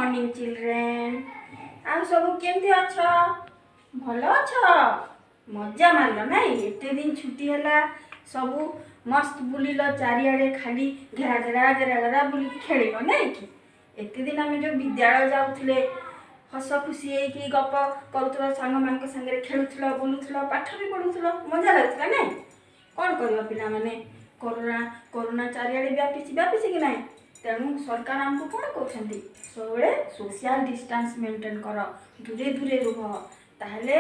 Morning children. ଆଉ ସବୁ କେମିତି ଅଛ? ଭଲ ଅଛ? ମଜା ମାରିଲ ନାଇଁ? ଏତେ ଦିନ ଛୁଟି ହେଲା, ସବୁ ମସ୍ତ ବୁଲିଲ ଚାରିଆଡ଼େ, ଖାଲି ଘେରା ଘେରା ଘେରା ଘେରା ବୁଲିକି ଖେଳିଲ ନାଇଁ କି? ଏତେ ଦିନ ଆମେ ଯେଉଁ ବିଦ୍ୟାଳୟ ଯାଉଥିଲେ, ହସ ଖୁସି ହେଇକି ଗପ କରୁଥିଲ, ସାଙ୍ଗମାନଙ୍କ ସାଙ୍ଗରେ ଖେଳୁଥିଲ, ବୁଲୁଥିଲ, ପାଠ ବି ପଢ଼ୁଥିଲ, ମଜା ଲାଗୁଥିଲା ନାଇଁ? କ'ଣ କରିବ ପିଲାମାନେ, କରୋନା କରୋନା ଚାରିଆଡ଼େ ବ୍ୟାପିଛି। ବ୍ୟାପିଛି କି ନାହିଁ? ତେଣୁ ସରକାର ଆମକୁ କ'ଣ କହୁଛନ୍ତି? ସବୁବେଳେ ସୋସିଆଲ ଡିଷ୍ଟାନ୍ସ ମେଣ୍ଟେନ୍ କର, ଦୂରେ ଦୂରେ ରୁହ, ତାହେଲେ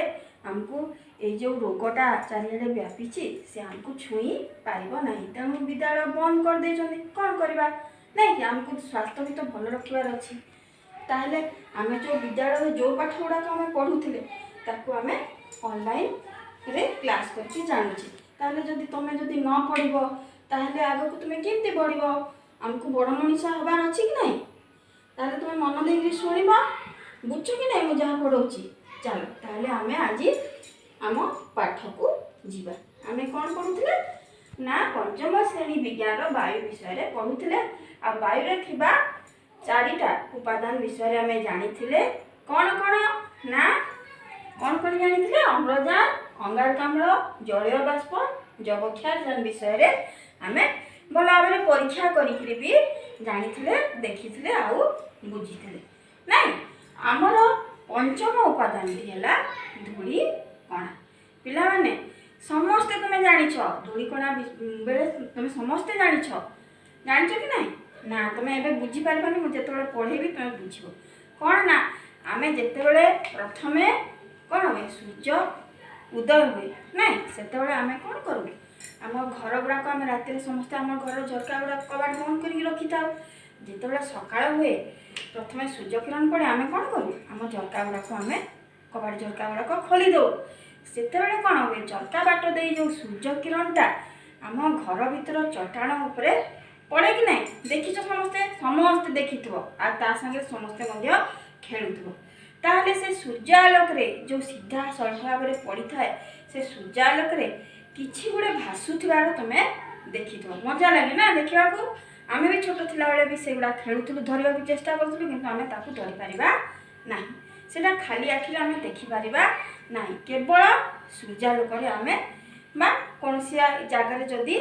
ଆମକୁ ଏଇ ଯେଉଁ ରୋଗଟା ଚାରିଆଡ଼େ ବ୍ୟାପିଛି, ସେ ଆମକୁ ଛୁଇଁ ପାରିବ ନାହିଁ। ତେଣୁ ବିଦ୍ୟାଳୟ ବନ୍ଦ କରିଦେଇଛନ୍ତି। କ'ଣ କରିବା ନାଇଁ କି? ଆମକୁ ସ୍ୱାସ୍ଥ୍ୟ ବି ତ ଭଲ ରଖିବାର ଅଛି। ତାହେଲେ ଆମେ ଯେଉଁ ବିଦ୍ୟାଳୟରେ ଯେଉଁ ପାଠ ଗୁଡ଼ାକ ଆମେ ପଢ଼ୁଥିଲେ, ତାକୁ ଆମେ ଅନଲାଇନ୍ରେ କ୍ଲାସ୍ କରିକି ଜାଣୁଛେ। ତାହେଲେ ଯଦି ତୁମେ ଯଦି ନ ପଢ଼ିବ, ତାହେଲେ ଆଗକୁ ତୁମେ କେମିତି ବଢ଼ିବ? ଆମକୁ ବଡ଼ ମଣିଷ ହେବାର ଅଛି କି ନାହିଁ? ତାହେଲେ ତୁମେ ମନ ଦେଇକି ଶୁଣିବ। ବୁଝୁଛ କି ନାହିଁ ମୁଁ ଯାହା ପଢ଼ଉଛି? ଚାଲ, ତାହେଲେ ଆମେ ଆଜି ଆମ ପାଠକୁ ଯିବା। ଆମେ କ'ଣ ପଢ଼ୁଥିଲେ ନା, ପଞ୍ଚମ ଶ୍ରେଣୀ ବିଜ୍ଞାନର ବାୟୁ ବିଷୟରେ ପଢ଼ୁଥିଲେ। ଆଉ ବାୟୁରେ ଥିବା ଚାରିଟା ଉପାଦାନ ବିଷୟରେ ଆମେ ଜାଣିଥିଲେ। କ'ଣ କ'ଣ ନା, କ'ଣ କ'ଣ ଜାଣିଥିଲେ? ଅମ୍ଳଜାନ, ଅଙ୍ଗାରକାମ୍ଳ, ଜଳୀୟ ବାଷ୍ପ, ଯବକ୍ଷାରଜାନ ବିଷୟରେ ଆମେ ଭଲ ଭାବରେ ପରୀକ୍ଷା କରିକିରି ବି ଜାଣିଥିଲେ, ଦେଖିଥିଲେ ଆଉ ବୁଝିଥିଲେ ନାଇଁ? ଆମର ପଞ୍ଚମ ଉପାଦାନଟି ହେଲା ଧୂଳିକଣା। ପିଲାମାନେ ସମସ୍ତେ ତୁମେ ଜାଣିଛ, ଧୂଳିକଣା ବେଳେ ତୁମେ ସମସ୍ତେ ଜାଣିଛ। ଜାଣିଛ କି ନାହିଁ? ନା, ତୁମେ ଏବେ ବୁଝିପାରିବନି। ମୁଁ ଯେତେବେଳେ ପଢ଼େଇବି, ତୁମେ ବୁଝିବ। କ'ଣ ନା, ଆମେ ଯେତେବେଳେ ପ୍ରଥମେ କ'ଣ ହୁଏ, ସୂର୍ଯ୍ୟ ଉଦୟ ହୁଏ ନାଇଁ, ସେତେବେଳେ ଆମେ କ'ଣ କରୁ? ଆମ ଘର ଗୁଡ଼ାକ ଆମେ ରାତିରେ ସମସ୍ତେ ଆମ ଘରର ଝରକା ଗୁଡ଼ାକ କବାଟ ବନ୍ଦ କରିକି ରଖିଥାଉ। ଯେତେବେଳେ ସକାଳ ହୁଏ, ପ୍ରଥମେ ସୂର୍ଯ୍ୟ କିରଣ ପଡ଼େ, ଆମେ କ'ଣ କରୁ? ଆମ ଝରକା ଗୁଡ଼ାକ ଆମେ କବାଟ ଝରକା ଗୁଡ଼ାକ ଖୋଲି ଦେଉ। ସେତେବେଳେ କ'ଣ ହୁଏ? ଝରକା ବାଟ ଦେଇ ଯେଉଁ ସୂର୍ଯ୍ୟ କିରଣଟା ଆମ ଘର ଭିତର ଚଟାଣ ଉପରେ ପଡ଼େ କି ନାହିଁ? ଦେଖିଛ ସମସ୍ତେ? ସମସ୍ତେ ଦେଖିଥିବ ଆଉ ତା ସାଙ୍ଗରେ ସମସ୍ତେ ମଧ୍ୟ ଖେଳୁଥିବ। ତାହେଲେ ସେ ସୂର୍ଯ୍ୟ ଆଲୋକରେ ଯେଉଁ ସିଧାସଳଖ ଭାବରେ ପଡ଼ିଥାଏ, ସେ ସୂର୍ଯ୍ୟ ଆଲୋକରେ କିଛି ଗୁଡ଼େ ଭାସୁଥିବାର ତୁମେ ଦେଖିଥିବ। ମଜା ଲାଗେ ନା ଦେଖିବାକୁ? ଆମେ ବି ଛୋଟ ଥିଲାବେଳେ ବି ସେଗୁଡ଼ା ଖେଳୁଥିଲୁ, ଧରିବାକୁ ଚେଷ୍ଟା କରୁଥିଲୁ, କିନ୍ତୁ ଆମେ ତାକୁ ଧରିପାରିବା ନାହିଁ। ସେଇଟା ଖାଲି ଆଖିରେ ଆମେ ଦେଖିପାରିବା ନାହିଁ। କେବଳ ସୂର୍ଯ୍ୟାଲୋକରେ ଆମେ ବା କୌଣସି ଜାଗାରେ ଯଦି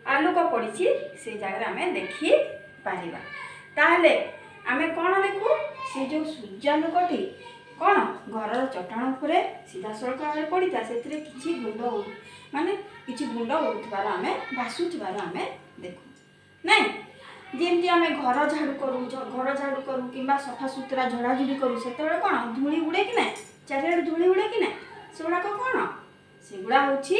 ଆଲୋକ ପଡ଼ିଛି, ସେଇ ଜାଗାରେ ଆମେ ଦେଖିପାରିବା। ତାହେଲେ ଆମେ କ'ଣ ଦେଖୁ? ସେ ଯେଉଁ ସୂର୍ଯ୍ୟାଲୋକଟି କ'ଣ ଘରର ଚଟାଣ ଉପରେ ସିଧାସଳଖ ଭାବରେ ପଡ଼ିଥାଏ, ସେଥିରେ କିଛି ଗୁଣ୍ଡ ମାନେ କିଛି ଗୁଣ୍ଡ ଉଡ଼ୁଥିବାର ଆମେ, ଭାସୁଥିବାର ଆମେ ଦେଖୁ ନାଇଁ? ଯେମିତି ଆମେ ଘର ଝାଡ଼ୁ କରୁ, ଘର ଝାଡ଼ୁ କରୁ କିମ୍ବା ସଫାସୁତୁରା ଝଡ଼ାଝୁଡ଼ି କରୁ, ସେତେବେଳେ କ'ଣ ଧୂଳି ଉଡ଼େ କି ନାହିଁ? ଚାରିଆଡ଼େ ଧୂଳି ଉଡ଼େ କି ନାହିଁ? ସେଗୁଡ଼ାକ କ'ଣ? ସେଗୁଡ଼ା ହେଉଛି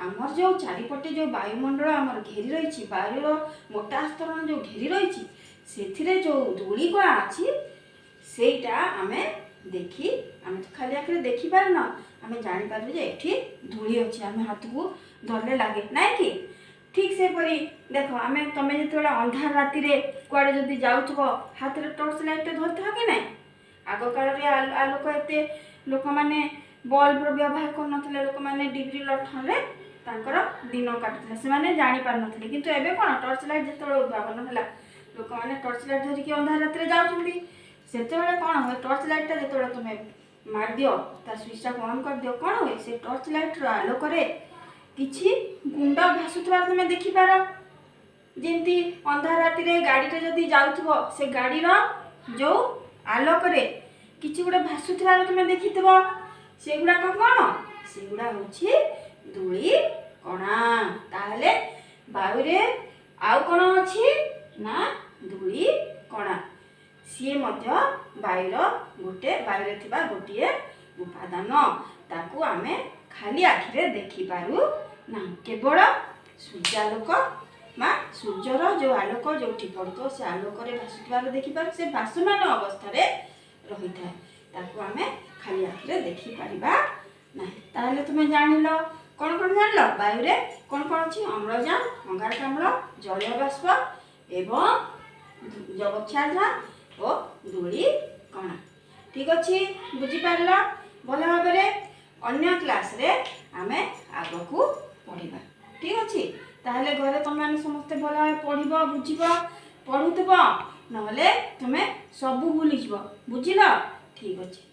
ଆମର ଯେଉଁ ଚାରିପଟେ ଯେଉଁ ବାୟୁମଣ୍ଡଳ ଆମର ଘେରି ରହିଛି, ବାୟୁର ମୋଟା ଆସ୍ତରଣ ଯେଉଁ ଘେରି ରହିଛି, ସେଥିରେ ଯେଉଁ ଧୂଳିକଣା ଅଛି, ସେଇଟା ଆମେ ଦେଖି, ଆମେ ତ ଖାଲି ଆଖିରେ ଦେଖିପାରୁନ, ଆମେ ଜାଣିପାରୁ ଯେ ଏଠି ଧୂଳି ଅଛି। ଆମେ ହାତକୁ ଧରିଲେ ଲାଗେ ନାଇଁ କି? ଠିକ୍ ସେପରି ଦେଖ, ଆମେ ତମେ ଯେତେବେଳେ ଅନ୍ଧାର ରାତିରେ କୁଆଡ଼େ ଯଦି ଯାଉଥିବ, ହାତରେ ଟର୍ଚ୍ଚ ଲାଇଟ୍ଟେ ଧରିଥାଅ କି ନାହିଁ? ଆଗ କାଳରେ ଆଲୋକ ଏତେ ଲୋକମାନେ ବଲ୍ବର ବ୍ୟବହାର କରୁନଥିଲେ। ଲୋକମାନେ ଡିବିରି ଲଣ୍ଠନରେ ତାଙ୍କର ଦିନ କାଟୁଥିଲେ, ସେମାନେ ଜାଣିପାରୁନଥିଲେ। କିନ୍ତୁ ଏବେ କ'ଣ ଟର୍ଚ୍ଚ ଲାଇଟ୍ ଯେତେବେଳେ ଉଦ୍ଭାବନ ହେଲା, ଲୋକମାନେ ଟର୍ଚ୍ଚ ଲାଇଟ୍ ଧରିକି ଅନ୍ଧାର ରାତିରେ ଯାଉଛନ୍ତି। ସେତେବେଳେ କ'ଣ ହୁଏ? ଟର୍ଚ୍ଚ ଲାଇଟ୍ଟା ଯେତେବେଳେ ତୁମେ ମାରିଦିଅ, ତା ସୁଇଚ୍ଟାକୁ ଅନ୍ କରିଦିଅ, କ'ଣ ହୁଏ? ସେ ଟର୍ଚ୍ଚ ଲାଇଟ୍ର ଆଲୋକରେ କିଛି ଗୁଣ୍ଡ ଭାସୁଥିବାର ତୁମେ ଦେଖିପାର। ଯେମିତି ଅନ୍ଧାର ରାତିରେ ଗାଡ଼ିରେ ଯଦି ଯାଉଥିବ, ସେ ଗାଡ଼ିର ଯେଉଁ ଆଲୋକରେ କିଛି ଗୋଟେ ଭାସୁଥିବାର ତୁମେ ଦେଖିଥିବ। ସେଗୁଡ଼ାକ କ'ଣ? ସେଗୁଡ଼ା ହେଉଛି ଧୂଳି କଣା। ତାହେଲେ ବାୟୁରେ ଆଉ କ'ଣ ଅଛି ନା, ଧୂଳି କଣା। ସିଏ ମଧ୍ୟ ବାୟୁର ଗୋଟେ, ବାୟୁରେ ଥିବା ଗୋଟିଏ ଉପାଦାନ। ତାକୁ ଆମେ ଖାଲି ଆଖିରେ ଦେଖିପାରୁ ନାହିଁ। କେବଳ ସୂର୍ଯ୍ୟାଲୋକ ବା ସୂର୍ଯ୍ୟର ଯେଉଁ ଆଲୋକ ଯେଉଁଠି ପଡ଼ୁଥିବ, ସେ ଆଲୋକରେ ଭାସୁଥିବାର ଦେଖିପାରୁ। ସେ ଭାସମାନ ଅବସ୍ଥାରେ ରହିଥାଏ, ତାକୁ ଆମେ ଖାଲି ଆଖିରେ ଦେଖିପାରିବା ନାହିଁ। ତାହେଲେ ତୁମେ ଜାଣିଲ, କ'ଣ କ'ଣ ଜାଣିଲ? ବାୟୁରେ କ'ଣ କ'ଣ ଅଛି? ଅମ୍ଳଜାନ, ଅଙ୍ଗାରକାମ୍ଳ, ଜଳୀୟ ବାଷ୍ପ ଏବଂ ଯବକ୍ଷାରଜାନ ଓ ଧୂଳି କଣା। ଠିକ୍ ଅଛି, ବୁଝିପାରିଲ ଭଲ ଭାବରେ? ଅନ୍ୟ କ୍ଲାସ୍ରେ ଆମେ ଆଗକୁ ପଢ଼ିବା। ଠିକ୍ ଅଛି। ତାହେଲେ ଘରେ ତୁମେମାନେ ସମସ୍ତେ ଭଲ ଭାବେ ପଢ଼ିବ, ବୁଝିବ, ପଢ଼ୁଥିବ। ନହେଲେ ତୁମେ ସବୁ ଭୁଲିଯିବ, ବୁଝିଲ? ଠିକ୍ ଅଛି।